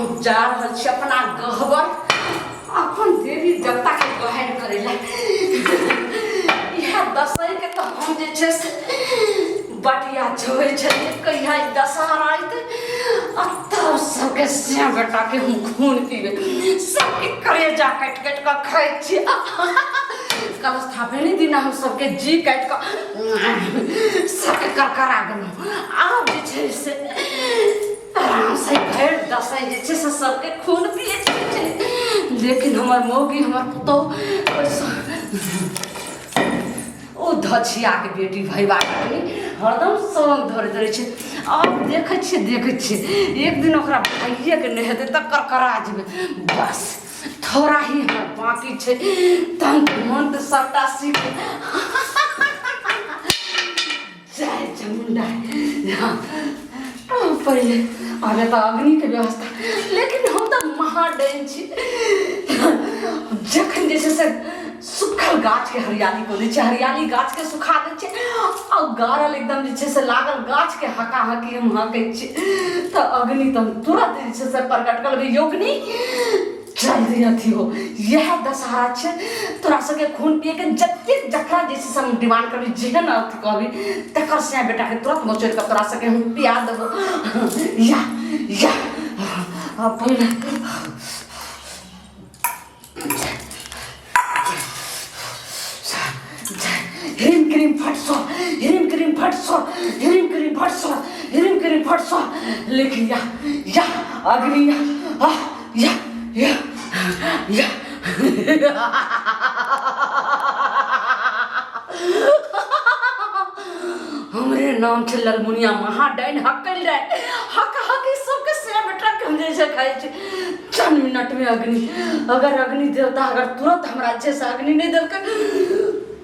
हम जा रहल छी अपना गहबर अपन देवी देवताके गहर करै लए। इएह दशहराके तऽ हम जे छै से बटिया जोड़ै छलियै, कहिया ई दशहरा अयतै आ तब सबके से बेटाके हम खून पीबै, सबके करेजा काटि काटि कऽ खाइ छियै। कलस्थापने दिना हम सबके जी काटि कऽ सबके करकरा गेलहुँ। आब जे छै से आरामसँ भरि दशैं जे छै से सबके खून पियै छै, लेकिन हमर मौगी, हमर पुतहु ओहिसँ ओ धछियाके बेटी भैबा कनी हरदम सङ्ग धरैत रहै छै। आब देखै छियै, देखै छियै, एक दिन ओकरा भाइएके नहि हेतै तऽ करकरा जेबै। बस थोड़ा ही हमर बाँकी छै, तंत्र मंत्र सबटा सीख। जय चामुंडा। पहिले आबे तऽ अग्निके व्यवस्था, लेकिन हम तऽ महाडैन छी। जखन जे छै से सुखल गाछके हरियाली कऽ दै छै, हरियाली गाछके सुखा दै छै, आ गाड़ल एकदम जे छै से लागल गाछके हका हकी हम हकै छी, तऽ अग्नि तऽ हम तुरंत जे छै से प्रकट कऽ लेबै। योगनी जल्दी अथी हो, इएह दशहरा छै, तोरा सबके खून पियके जतेक जकरा जे छै से हम डिमांड करबी, जेहन अथी कहबी, तकर से बेटाके तुरंत मचोड़ि कऽ तोरा सबके हम पिया देबो। या या आ पहिले ह्रीम क्रीम फट स्व, ह्रीम क्रीम फट स्व, ह्रीम क्रीम फट स्व, ह्रीम क्रीम फट स्व। लेकिन या या अग्नि या आ या या या हमरे नाम छै ललमुनिया महाडाइन। हकल जाय हक हक ई सबके से बेटा के हम जे छै खाइ छी। चंद मिनट में अग्नि, अगर अग्नि देवता अगर तुरंत हमरा जे से अग्नि नहीं देलकै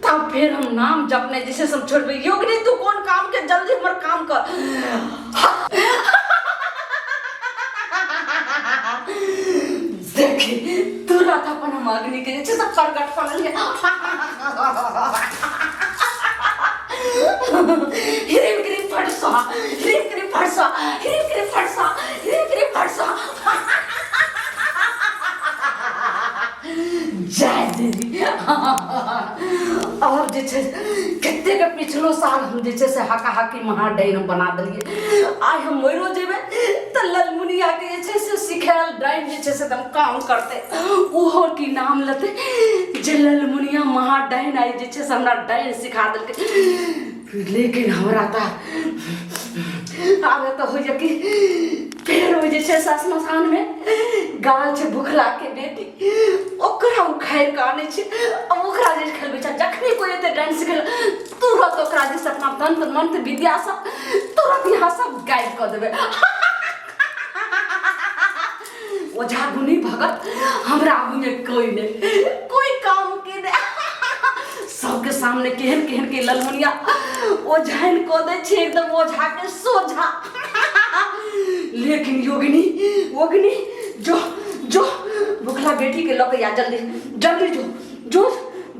तब फिर हम नाम जपने जैसे सब छोड़बै। योगनी तू कोन काम के, जल्दी हमर काम कर। देखी तुरंत अपन हम अग्नि के जे छै से प्रकट कर लेलियै। ह्रीम क्रीम फट स्वाहा, ह्रीम क्रीम फट स्वाहा, ह्रीम क्रीम फट स्वाहा, ह्रीम क्रीम फट स्वाहा। जय देवी। और जे छै कतेक पिछलो साल हम जे छै से हका हकी महा डाइन हम बना देलियै। आइ हम मरियो जेबै तऽ ललमुनियाके जे छै से सिखायल डाइन जे छै से एकदम काम करतै। ओहो की नाम लेतै जे ललमुनिया महा डाइन आइ जे छै से हमरा डाइन सिखा देलकै। लेकिन हमरा तऽ आब तऽ होइए कि फेर ओ जे छै से श्मशानमे गाल छै भुखलाके बेटी, ओकरा उखाड़ि कऽ आनै छै आ ओकरा जे खेलबै छै। जखने कोइ एतै डांस सिखै लए, तुरत ओकरा जे छै अपना तंत्र मंत्र विद्यासँ तुरत यहाँ सब गायब कऽ देबै। ओझा गुनी भगत हमरा आगूमे कोइ नहि, कोइ काम के नहि। सबके सामने केहन केहन के ललमुनिया ओझाइन कऽ दै छै एकदम ओझाके सोझा। लेकिन योगिनी योगिनी जो जो भुखला बेटी के लऽ के या जल्दी जल्दी जो जो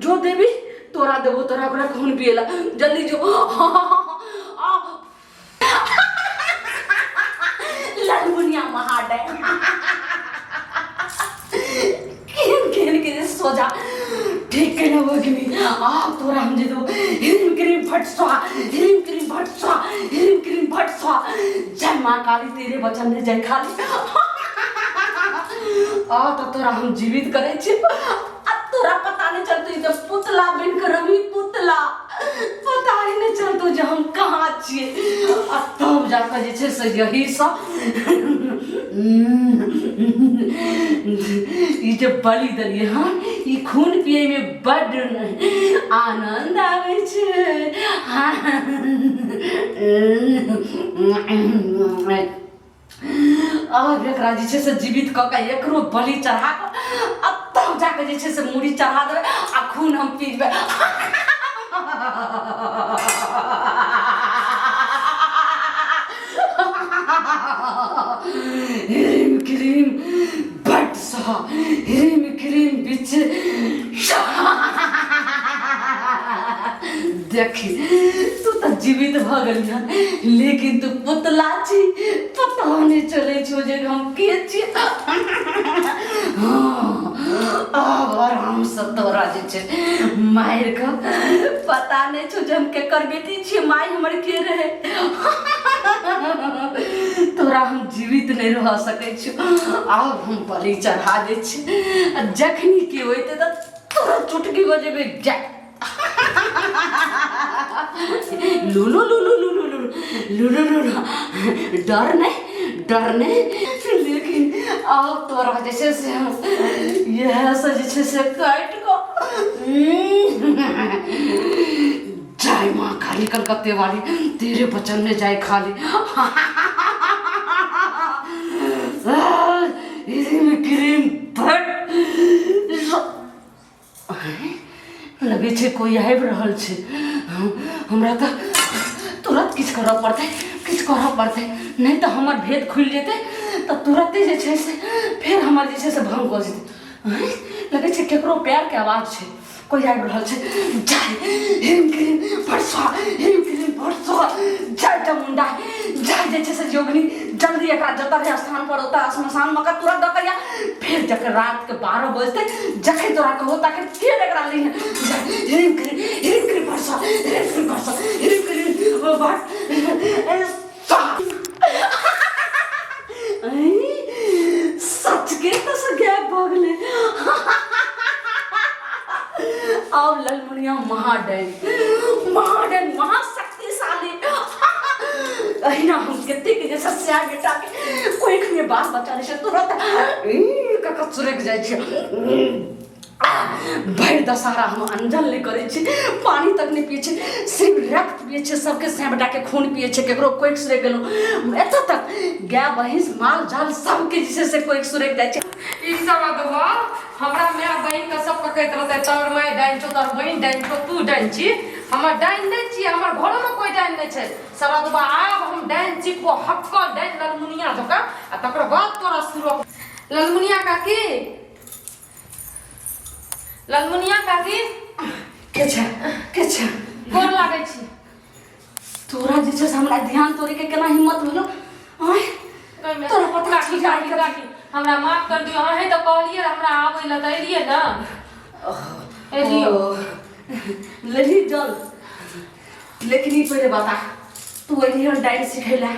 जो देवी तोरा देबो, तोरा ओकरा खून पिएला, जल्दी जो। ललमुनिया महाडे केहन केहन के सोजा ठीक केने अग्नि। आब तोरा हम जे देबो। ह्रीम क्रीम फट स्वाहा, ह्रीम क्रीम फट स्वाहा, ह्रीम क्रीम फट स्वाहा। जय माँ काली, तेरे वचन ने जय खाली। आ तऽ तोरा हम जीवित करै छी आ तोरा पता नहीं चलतो जे पुतला बनि कऽ रही पुतला, पता ही नहीं चलतो जे हम कहाँ छियै। आ तब जाकऽ जे छै से यही सब ई जे बलि देलियै हन, ई खून पियैमे बड्ड आनन्द आबै छै। आब एकरा जे छै से जीवित कऽ कऽ एकरो बलि चढ़ा कऽ आ तब जाकऽ जे छै से मूड़ी चढ़ा देबै आ खून हम पीबै। ह्रीम क्रीम बट सा, ह्रीम क्रीम बिच। देखी तू तऽ जीवित भऽ गेलियै लेकिन तू पुतला छी पता नहि चलै छौ जे हम के छी हँ, आब आरामसँ तोरा जे छै मारि कऽ पता नहि छौ जे हम केकर बेटी छियै माय हमर के रहै तोरा हम जीवित नहि रह सकै छियौ आब हम बलि चढ़ा दै छी आ जखनी के होइतै तऽ तोरा चुटकी बजेबै जा लुलु लुलु लुलु लुलु लुलु लुलु डर नहि डर नहि लेकिन आब तोरा जे छै से इएह से जे छै से काटि कऽ जय माँ काली कलकत्ते वाली तेरे बचन में जाए खाली इसी क्रीम भट लगे छै कोई आबि रहल छै हमरा तऽ तुरंत किछु करऽ पड़तै किछु करऽ पड़तै नहि तऽ हमर भेद खुलि जेतै तऽ तुरते जे छै से फेर हमर जे छै से भंग भऽ जेतै लगै छै केकरो पैरके आवाज छै कोई आबि रहल छै जय हिम क्रीम भरसा हिम क्रीम भरसा जय चामुंडा जय जे छै से जोगनी जल्दी एकरा जतऽ रहै स्थान पर ओतऽ श्मशान मे कऽ तुरंत दऽ कऽ या फेर जखन रात के 12 बजतै जखन तोरा कहो तखन फेर एकरा लिहे जय हिम क्रीम हिम क्रीम भरसा हिम क्रीम भरसा हिम क्रीम भरसा सच के तऽ से गायब भऽ गेलै आब ललमुनिया महाडैन महाडैन महाशक्तिशाली अहिना हम कतेक जे सस्या बेटा के कोखि में बाल बच्चा रहै छै तुरंत कऽ चुरकि जाइ छै भरि दशहरा हम अनजल नहि करै छी पानि तक नहि पियै छी सिर्फ रक्त पियै छियै सबके सैं बेटाके खून पियै छियै ककरो कोखि सुरकि गेलहुँ एतऽ तक गाय महींस माल जाल सबके जे छै से कोखि सुरकि जाइ छै ई सब अदवा हमरा माय बहिन के सब कहैत रहतै तोहर माय डाइन छौ तोहर बहिन डाइन छौ तू डाइन छी हमर डाइन नहि छी हमर घरो में कोई डाइन नहि छै सब अदवा आब हम डाइन सीखबो हक्कल डाइन ललमुनिया जकाँ आ तकर बाद तोरा शुरू ललमुनिया काकी ललमुनिया काकी के छै के छै गोर लागै छी तोरा जे छै से हमरा ध्यान तोड़े के केना हिम्मत भेलो आँय तोरा पता काकी छौ काकी काकी हमरा माफ कर दियौ अहें तऽ कहलियै हमरा आबै लए तऽ एलियै ने एलियो लेली जल लेकिन ई पहिले बता तू एलियै हन डाइन सिखै लए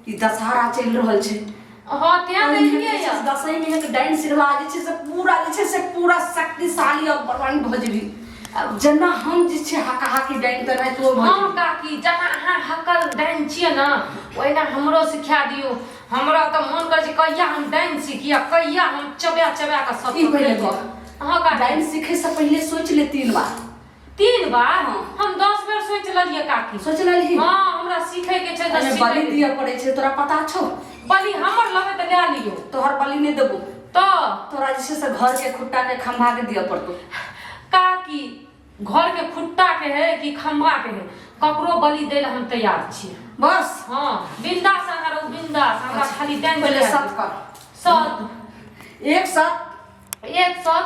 ई दशहरा चलि रहल छै हँ तें तऽ एलियै यऽ दसई में एक डाइन सिखला जे छै से पूरा जे छै से पूरा शक्तिशाली और बलवान भऽ जेबही आब जेना हम जे छै हाका हाकी डाइन तेनाहि तू भऽ हँ जेबही काकी जेना अहाँ हकल डाइन छियै ने ओहिना हमरो सिखा दियौ हमरा तऽ मन करै छै कहिया हम डाइन सीखी आ कहिया हम चबा चबा कऽ सब ई पहिले कह। हँ काकी डाइन सीखे से पहिले सोच ले 3 बार 3 बार हाँ। हम 10 बेर सोच लेलियै काकी सोच लेलही हाँ हमरा सीखे के छै तऽ अरे सीखे बलि के दिअ पड़ै छै तोरा पता छौ बलि हमर लगे तऽ लए लियौ तोहर बलि नहि देबो तऽ तोरा जे छै से घर के खुट्टा के खम्भा के दिअ पड़तौ काकी घर के खुट्टा के है कि खम्भा के है ककरो बलि दै लए हम तैयार छी बस हाँ बिंदास अहाँ रहू बिंदास हमरा खाली डाइन पहिले सत कर सत एक सत एक सत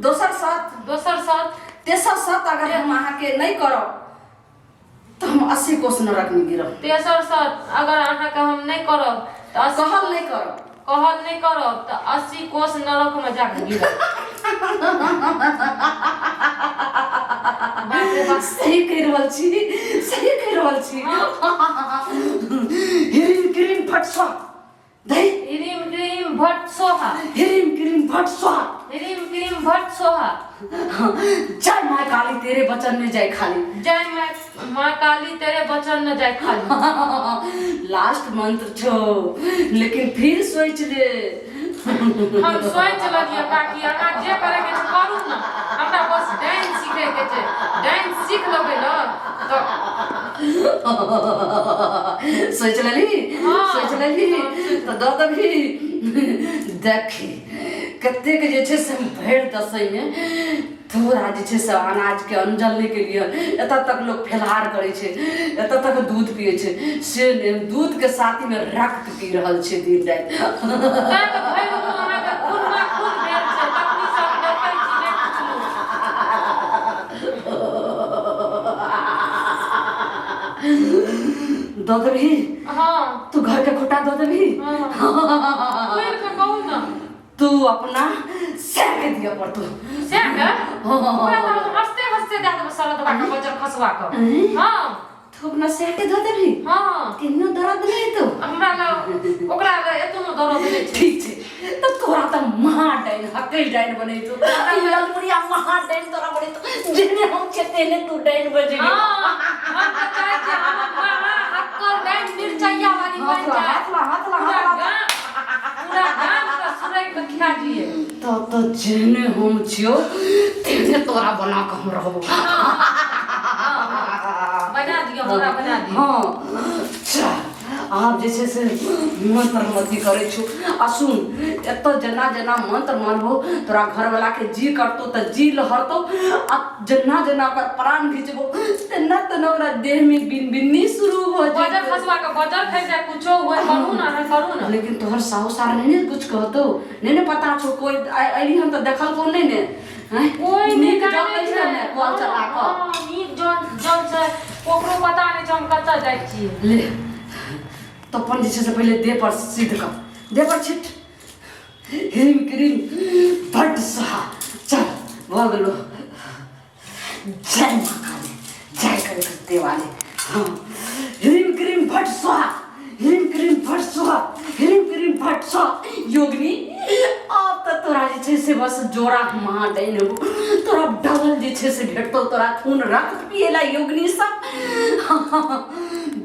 दोसर सत दोसर सत तेसर सत अगर हम अहाँके नहि करब तऽ हम 80 कोस नरक में गिरब तेसर सत अगर अहाँके हम नहि करब तऽ कहल नहि करब कहल नहि करब तऽ 80 कोस नरक में जाके गिरब बाप रे बाप सही कहि रहल छी सही कहि रहल छी हिरिम क्रीम फट स्वा दही ह्रीम क्रीम भट्ट सोहा हिरिम क्रीम भट्ट स्वाहा ह्रीम क्रीम भट्ट सोहा जय माँ काली तेरे बचन में जय खाली जय माँ माँ काली तेरे बचन न जाय खाली लास्ट मंत्र छो लेकिन फिर सोच ले हम सोच लगिए काकी अहाँ जे करे के छै करू ना हमरा बस डांस सीखे के छै डांस सीख लेबै ना तऽ सोच लेली हाँ। सोच लेली तऽ दऽ देबही देखी कतेक जे छै से भरि दसैमे थोड़ा जे छै से अनाजके अंजल नहि केलियै एतऽ तक लोक फलाहार करै छै एतऽ तक दूध पियै छै से नहि हम दूधके साथीमे रक्त पी रहल छियै दिन राति तैं तऽ भरि मुँह अहाँके खूनमा खून भेल छै तखनी सब देखै छी नहि पुछलहुँ दऽ देबही? हाँ। तू घर के खुटा दऽ देबही? हाँ। खोलि कऽ कहू ने। तू अपना सैर के दिअ पड़तौ। से ने? हाँ। ओकरा तऽ हम हँसते हँसते दए देबै शरदबा के बजर खसवा कऽ। आँय? हाँ। तू अपना सैर के दऽ देबही? हाँ। केहनो दर्द नहि हेतौ? हमरा लग ओकरा लग एतनो दर्द नहि छै। ठीक छै, तऽ तोरा तऽ महा डाइन हकल डाइन बनेतौ। ई ललमुनिया महा डाइन तोरा बनेतौ। जेहने हम छियै तेहने तू डाइन बजेबही। हाँ, हम तऽ चाहै छियै हमर महा हक्कल डाइन मिरचैया वाली हाथ बनि ला, जाय। हाथ ला, हाथ ला, पूरा हाथ ला। गाम, पूरा गाम के सुरैक के खिया दिए। तऽ जेहने हम छियौ तेहने तोरा बना कऽ हम रहबौ। बना दियौ, हमरा बना दियौ। हाँ, चल आब जे छै से मंत्र हम अथी करै छौ। आ सुन, एतऽ जेना जेना मंत्र मानबो तोरा घरवला के जी करतौ तऽ जी लहरतौ, आ जेना जेना ओकर प्राण घिचबो तेना तेना ओकरा देह में बिनबिन्नी शुरू भऽ बजर जेतौ। खसवा के बजर खसि जाय, कुछो हुए, करू ने, अहाँ करू ने। लेकिन तोहर साहु सार नहि ने कुछ कहतौ? नहि ने पता छौ कोइ अयली हन तऽ देखलकौ नहि ने? हैं? कोइ नीक निकालै जल छै। छै ने कल चला कऽ? हाँ, नीक जल जल छै, ओकरो पता नहि छै हम कतऽ जाइ छियै। ले तो अपन जे छै से पहिले देह पर सिद्ध कर, देह पर छिट ह्रीम क्रीम बड्ड सहा। चल भऽ गेलो। जय माँ काली, जय कलकत्ते वाले। हाँ, ह्रीम क्रीम भट्ट स्वाहा, ह्रीम क्रीम भट्ट स्वाहा, ह्रीम क्रीम भट्ट स्वाहा। योगिनी, आब तऽ तोरा जे छै से बस जोड़ा महा डाइन हेबो, तोरा डबल जे छै से भेटतौ, तोरा खून रक्त पिएला योगिनी सब।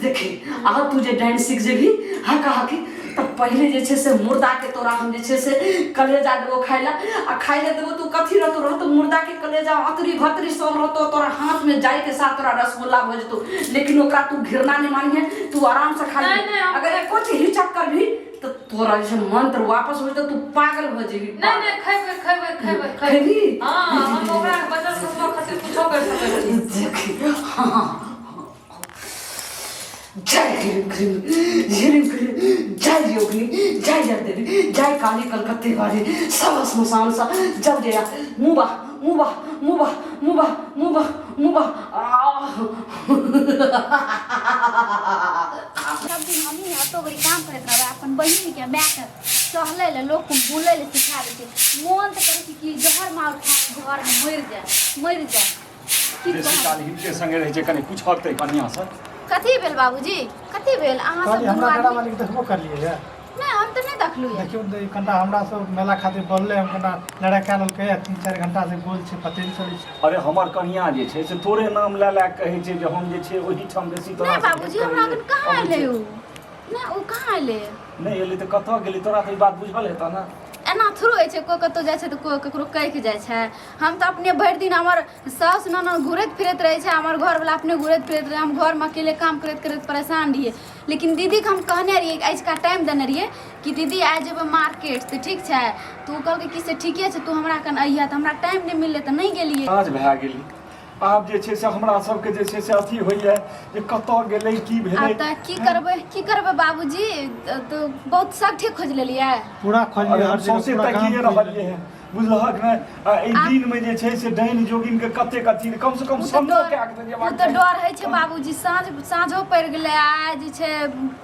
देखी, आब तू जे डाइन सीख जेबही हका हकी, तऽ पहिले जे छै से मुर्दा के तोरा हम जे छै से कलेजा देबो खाय ला, आ खाय ला देबो तू कथी रहतो? रहतो मुर्दा के कलेजा, अतरी भतरी सब रहतो। तोरा हाथ में जाय के साथ तोरा रसगुल्ला भऽ जेतो, लेकिन ओकरा तू घृणा नहीं मानिहे, तू आराम से खा नहीं, लिहे। नहीं, हम- अगर एको चीज हिचक कर भी तऽ तोरा जे छै मंत्र वापस हो जेतो, तू पागल भऽ जेबही। नहि नहि, खैबै खैबै खैबै। खैबही? हाँ, हम ओकरा बजर खसवा खातिर कुछो कर सकै छी। देखी, हाँ, जय ह्रीम क्रीम ह्रीम क्रीम, जय योगिनी, जय जय देवी, जय काली कलकत्ते वाली। सब श्मशान सा जब जया मुबा मुबा मुबा मुबा मुबा मुबा आह। सब दिन हमही एतो घड़ी काम करैत रहबै, अपन बहिनके मायके टहलै लए, लोकके बुलै लए सिखा दै छै। मोन तऽ करै छै कि जहर मार खा कऽ घरमे मरि जाय, मरि जाय। की बेसी कहब? काल हिनके संगे रहै छै, कनि पूछहक तऽ कनियाँसँ। कथी भेल बाबूजी, कथी भेल? अहाँ सब कहलियै दुनू हमरा आदमी वाली के देखबो करलियै ये? नहि, हम तऽ नहि देखलहुँ ये। देखियौ तऽ कनिटा हमरा सब मेला खातिर बोललै, हम कनिटा लड़ाइ कए लेलकै, 3-4 घंटा से गोल छै, पते नहि चलै छै। अरे हमर कनियाँ जे छै से तोरे नाम लए लए कऽ कहै छै जे हम जे छै ओहिठाम बेसी तोरा नहि बाबूजी, हमरा अखन कहाँ एलै उ? नहि, ओ कहाँ एलै? नहि एलै तऽ कतऽ गेलै? तोरा तऽ ई बात बुझल हेतऽ ने? एना थोड़ो होइ छै, कोइ कतहु जाइ छै तऽ कोइ ककरो कहि कऽ जाइ छै? हम तऽ अपने भरि दिन हमर साउस ननद घुरैत फिरैत रहै छै, हमर घरवला अपने घुरैत फिरैत रहै, हम घरमे अकेले काम करैत करैत परेशान रहियै। लेकिन दीदीके हम कहने रहियै, आजुका टाइम देने रहियै कि दीदी आइ जेबै मार्केट तऽ ठीक छै, तऽ ओ कहलकै कि से ठीके छै, तू हमरा कन अइहऽ। तऽ हमरा टाइम नहि मिललै तऽ नहि गेलियै। साँझ भए गेलै, आब जे छै से हमरा सबके जे छै से अथी होइए जे कतऽ गेलै, की भेलै। आब तऽ की करबै, की करबै बाबूजी? तऽ बहुत सगठे खोजि लेलियै। पूरा अरे खोजलियै, हम हर जगह सौंसे पूरा गाम ताकिए खोजि रहलियै लेलियै। हँ, बुझलहक ने? आ एहि दिनमे जे छै से डाइन जोगिनके कतेक अथी, कमसँ कम ओ तऽ समो डर कए कऽ तऽ ओ जेबाक तऽ चाही। डर होइ छै बाबूजी। साँझ साँझो पड़ि गेलै, आइ जे छै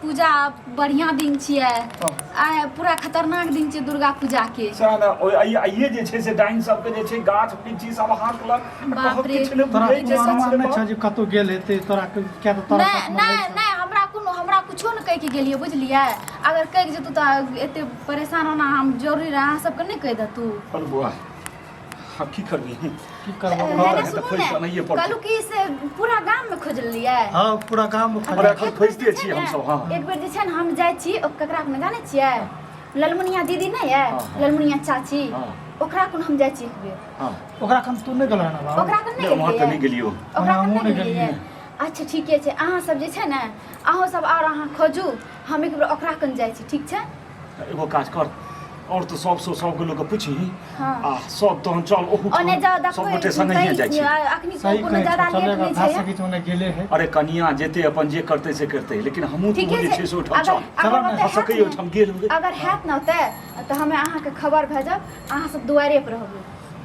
पूजा बढ़िआँ दिन छियै। हँ। आइ पूरा खतरनाक दिन छै दुर्गा पूजाके। सएह ने, आइए जे छै से डाइन सबके जे छै गाछ वृक्षी सब हाँकलक आ बाप कहब रे। किछु नहि तोरा बुझै कोनो छै अनुमान बाप रे नहि छौ बाप। जे कतहु गेल हेतै तोरा? किया तऽ तोरा नहि साथमे नहि रहै छौ। नहि, हमरा कोनो हमरा कुछो नहि कहि के गेलियै, बुझलियै? अगर कहि के जेतू तऽ एते परेशान होना हम जरूरी रहै? अहाँ सबके नहि कहि देतू। चल बौआ, आब की करबी? की करबो? है ने, तऽ सुनू खोजि ने, कऽ आनैये पड़तौ। कहलू कि से पूरा गाम में खोज लेलियै? हँ, पूरा गाम में अरे खोजलियै। एखन एक बेर खोजिते जे छै छियै ने, हमसब, हँ। एक बेर जे छै ने हम जाइ छी, ओ ककरा कोनो जानै छियै? ललमुनिया दीदी नहि यऽ? हँ, हँ। ललमुनिया चाची। हँ। ओकरा कोनो हम जाइ छी एक बेर। हँ। ओकरा खन तू नहि गेलह ने बाबू? ओकरा कन नहि, नहि उम्हर तऽ नहि गेलियै? गेलियौ। ओकरा कन हमहूँ नहि नहि गेलियै? गेलियै। अच्छा ठीके छै, अहाँ सब जे छै ने अहूँ सब आओर अहाँ खोजू, हम एक बेर ओकरा कन जाइ छी, ठीक छै? एगो काज कर, और तऽ सबसँ सबके लोकके पूछही। हँ। आ सब तहन चल ओहू ओने जाउ सब देखबै। गोटे संगहिए जाइ छी। अखनी सही कोनो कहै ज्यादा छौ, लेट चलेगा नहि भए छै। सकै छै ओने गेले है। अरे कनिया जेते अपन जे करतै से करतै, लेकिन हमहूँ ठीके तू जे छै छै से ओहिठाम अगर चल। अगर चलब ने, ओतऽ हो हैत सकैए ने, ओहिठाम गेल होबै। अगर हैत ने ओतऽ तऽ हमे अहाँके खबर भेजब, अहाँ सब दुआरे पर रहबै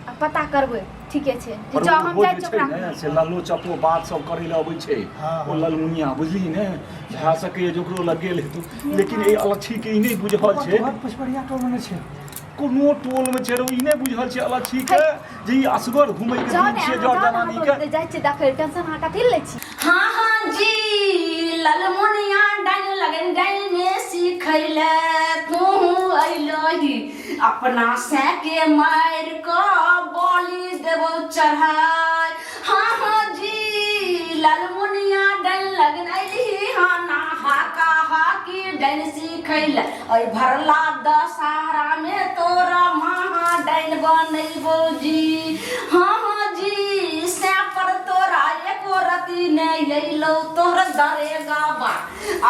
आ पता करबै। ठीके छै। पर जाओ, हम ओहो जाइ जे छी छै ओकरा। ने से लल्लो चप्पो बात सब करै लए अबै छै। हाँ, ओ हाँ। ललमुनिया बुझली ने, भए सकैए जे ओकरो लग गेल हेतौ, लेकिन एहि अलच्छी के ई नहि बुझल छै। तोहर पछबरिया टोलमे नहि छै? कोनो टोल में छै रौ, ई नहि बुझल छै अलच्छी के जे ई असगर घुमै के जाओ दिन ने छियै अहाँ, जर जाओ ने जनानी अहाँ, के। जाइ छियै देखै, टेंशन अहाँ कथी लै छी? हाँ हाँ जी, ललमुनिया डाइन लगन डाइने सिखैले तू अइलही, अपना सैके मारि कऽ बलि देबौ चढ़ाय। हाँ हाँ जी, ललमुनिया डाइन लगन अइलही, हाँ ना हाका हाकी डाइन सिखैले, अइ भरला दशहरा में तोरा महा डाइन बनैबौ जी। हाँ हाँ जी, सै पर तोरा एको रति नहि अइलौ तोहर दरेगा बा,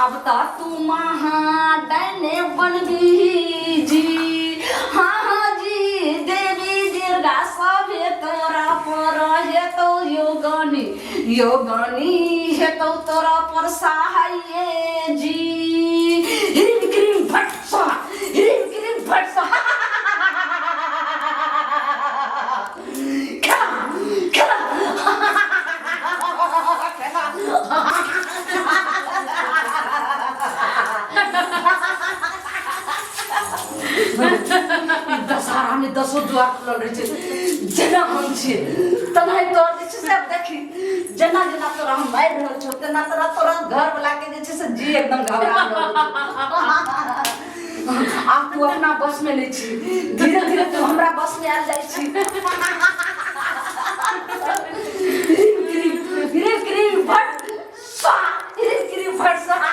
अब तऽ तू महा डाइने बनबी जी। हाँ हाँ जी, देवी दुर्गा सभे तोरा पर हेतौ योगनी, योगनी हेतौ तोरा पर सहाय जी। ह्रीं क्रीं फट स्वाहा, ह्रीं क्रीं फट स्वाहा। खेला खेला खेला। दशहरा में दसो द्वार खुलल रहै छै, जेना हम छियै तेनाही तोहर जे छै से आब देखी, जेना जेना तोरा हम मारि रहल छौ तेना तोरा तोरा घरवला के जे छै से जी एकदम घबरा रहल छौ। आब तू अपना बस में नहि छी, धीरे धीरे तू हमरा बस में आयल जाइ छी। धीरे क्रीम फट स्वाहा, ह्रीं क्रीम फट स्वाहा।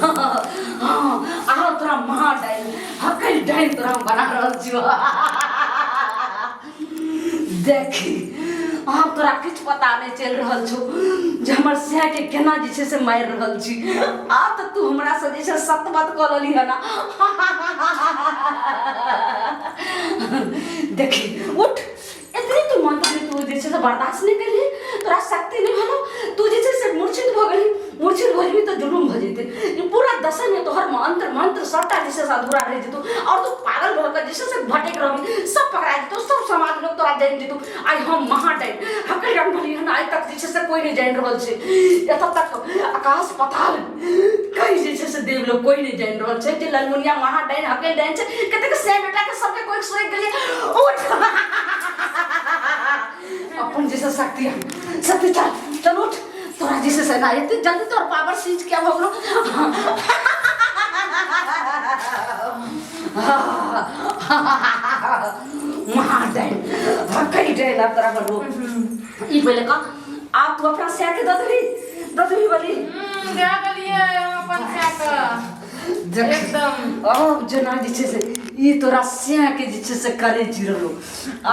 हाँ, आब तोरा महा डाइन हकल डाइन तोरा हम बना रहल छियौ। देखी, आब तोरा किछु पता नहि चलि रहल छौ जे हमर सैके केना जे छै से मारि रहल छी। आब तऽ तू हमरासँ जे छै सतबत कऽ लेली हँ ना। देखी, उठ। एतनी तू मंत्र में तू जे छै से बर्दाश्त नहि केलही, तोरा शक्ति नहि भेलौ, तू जे छै से मूर्छित भऽ गेलही। मूर्छित भऽ जेबही तऽ जुलुम भऽ जेतै, ई पूरा दशा में तोहर मंत्र मंत्र सबटा जे छै से अधूरा रहि जेतौ और तू पागल भऽ कऽ जे छै से भटकि रहबही, सब पकड़ा जेतौ, सब समाज लोग तोरा जानि जेतौ। आइ हम महाडाइन हकल रंग भली हन, आइ तक जे छै से कोई नहि जानि रहल छै। एतऽ तक आकाश पाताल कहीं जे छै से देव लोग कोई नहि जानि रहल छै जे ललमुनिया महाडाइन हकल डाइन छै। कतेक सै बेटा के सबके कोई सोचि गेलियै। उठ, अपन जे छै शक्ति है शक्ति, चल चल उठ। तोरा जे छै से ना एते जल्दी तोर पावर सीज किया भऽ गेलौ? महाडाइन हकल डाइन आब तोरा बनबो। ई पहिले कह, आब तू अपना सै के दऽ देबही, दऽ देबही बलि? दए देलियै हम अपन सै के एकदम। आब जेना जे छै से ई तोरा सै के जे छै से करे चिरलो,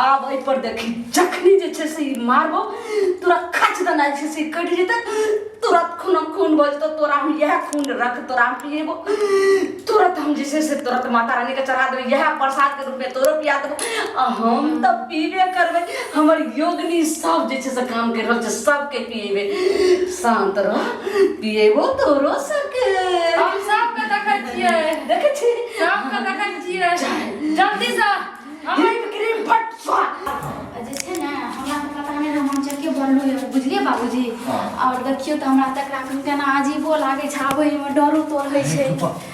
आब एहि पर देखी, जखनी जे छै से ई मारबो तोरा खच देना जे छै से ई कटि जेतै, तुरंत खूनम खून भऽ जेतौ। तोरा हम इएह खून रख तोरा हम पिएबो, तुरंत हम जे छै से तुरंत माता रानी के चढ़ा देबै, इएह प्रसाद के रूप में तोरो पिया देबो आ हम तऽ पीबे करबै। हमर योगनी सब जे छै से काम करि रहल छै, सबके पिएबै। शान्त रह, पिएबो तोरो सबके। हम सबके देखै छियै। देखै छी? सबके देखै छियै। जल्दी से हमर क्रीम क्रीम फट स्वाहा। जे छै ने हमरा तऽ पता नहि रहै, हम चक्के बनलहुँ यऽ, बुझलियै बाबूजी? आओर देखियौ तऽ हमरा तकरा केना अजीबो लागै छै, आबैमे डरो तोर होइ छै।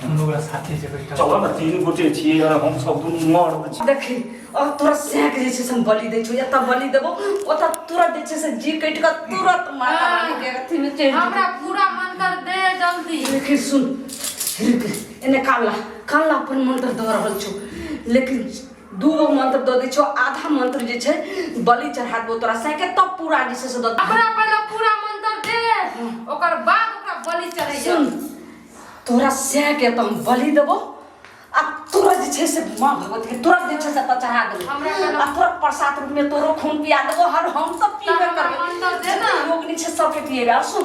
दुनू गोरा साथे जेबै। चलऽ ने, तीन गोटे छियै और हम सब दुनू मर्द छी। देखी, अब तोरा सैक जे छै से हम बलि दै छौ। एतऽ बलि देबो, ओतऽ तुरंत जे छै से जी कटि कऽ तुरंत माता रानी के अथी मे चढ़ि जेतौ। हमरा पूरा मंत्र दे जल्दी। देखी, सुन, रुक, एने कान ला, कान ला। अपन मंत्र दऽ रहल छौ, लेकिन दू गो मंत्र दऽ दै छौ, आधा मंत्र जे छै बलि चढ़ा देबो तोरा सैके, तब पूरा जे छै से दऽ। हमरा पहिले पूरा मंत्र दे, ओकर बाद ओकरा बलि चढ़ैया। सुन, तोरा सैके तऽ हम बलि देबो आ तोरा जे छै से माँ भगवती के तुरंत जे छै से एतऽ चढ़ा देबो हमरा कहलक- आ तोरा प्रसाद रूप में तोरो खून पिया देबो। हर हम तऽ पीबे तऽ हमरा करबै। मंत्र दे ना। जते योगनी छै सबके पिएबै। आ सुन,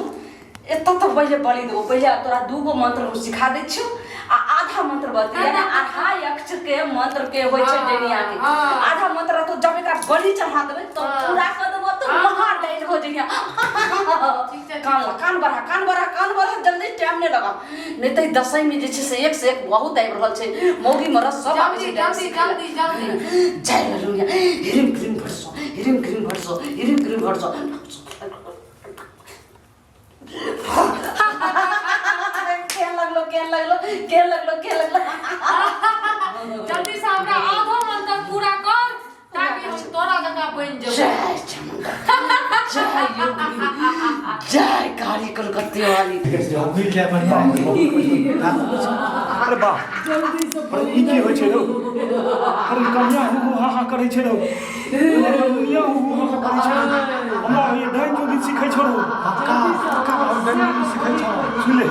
एतऽ तऽ पहिले बलि देबो, पहिले तोरा दू गो मंत्र हम सिखा दै छियौ आ आधा मंत्र बतिया ने, अढ़ाई अक्षर के मंत्र के होइ छै। हाँ, डैनिया के हाँ। आधा मंत्र रहतौ, जब एकरा बलि चढ़ा देबै तो हाँ। पूरा कऽ देबो तऽ हाँ। महा डाइन। हो जइहा। ठीक छै। कान ला, कान बढ़ा, कान बढ़ा, कान बढ़ा, जल्दी, टाइम नहि लगा, नहि तऽ ई दसैँ मे जे छै से एक से एक बहुत आबि रहल छै, मौगी मरद सब आबै जल्दी छै डांस जल्दी सिखै लए। जल्दी जल्दी। जय ललुनिया, हिरिम क्रीम भरसो, हिरिम क्रीम भरसो, हिरिम क्रीम भरसो। केहन लगलो, केहन लगलो, केहन लगलो, केहन लगलो? जल्दी से हमरा आधो मंत्र पूरा कर ताकि हम तोरा जकाँ बनि जेबो। जय चामुंडा, जय योगिनी, जय काली कलकत्ते वाली। मिल जाए बढ़िया। अरे वाह, अरे ई की होइ छै रौ? अरे कनिया हु हु हा हा करै छै रौ, अरे दुनिया हु हु हा हा करै छै। हमरा होइए डाइन जोगिन सीखै छौ रौ। पक्का पक्का, हम डाइन जोगिन सीखै छौ। सुन ले,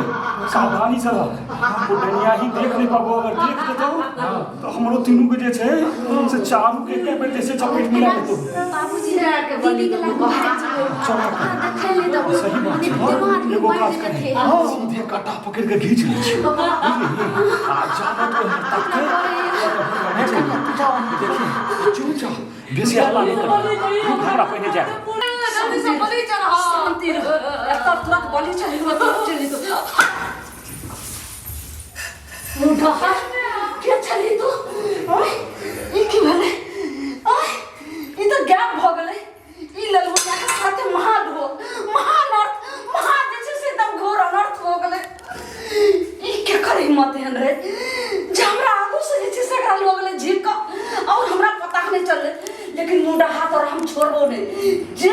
सावधानी से रह, ओ डनिया ही देख नहि पाबो। अगर देख देतौ तऽ हमरो तीनू के जे छै से चारू के एके बेर जे छै चपेट मिला देतौ। बाबूजी, दीदी के लाग भागि जेबै। अहाँ देखै ले तऽ सही बात छै। दुनू आदमी एगो मारि काज देतै। कर, सीधे काटा पकड़ि के घीच लै छियै, बुझलिही? आ जाबत ओ तकतै, देखी, चुपचाप, बेसी हल्ला नहि करी। हमरा पहिने जाय। जल्दी से बलि चढ़ाओ। शांति रह, एतऽ तुरंत बलि चढ़ेबो, तुरंत चलि जेतौ। मुढा के छली तू? ओय, ई की भेलै? ओय, ई तऽ गायब भऽ गेलै। ई ललमुनिया के साथे महाघोर महानर्थ महा जे छै से एकदम घोर अनर्थ भऽ गेलै। ई केकर हिम्मत एहन रहै जे हमरा आगू से जे छै से एकरा लऽ गेलै झीक कऽ और हमरा पता नहि चललै? लेकिन मुंडा हाथ और हम छोड़बो नहि। जे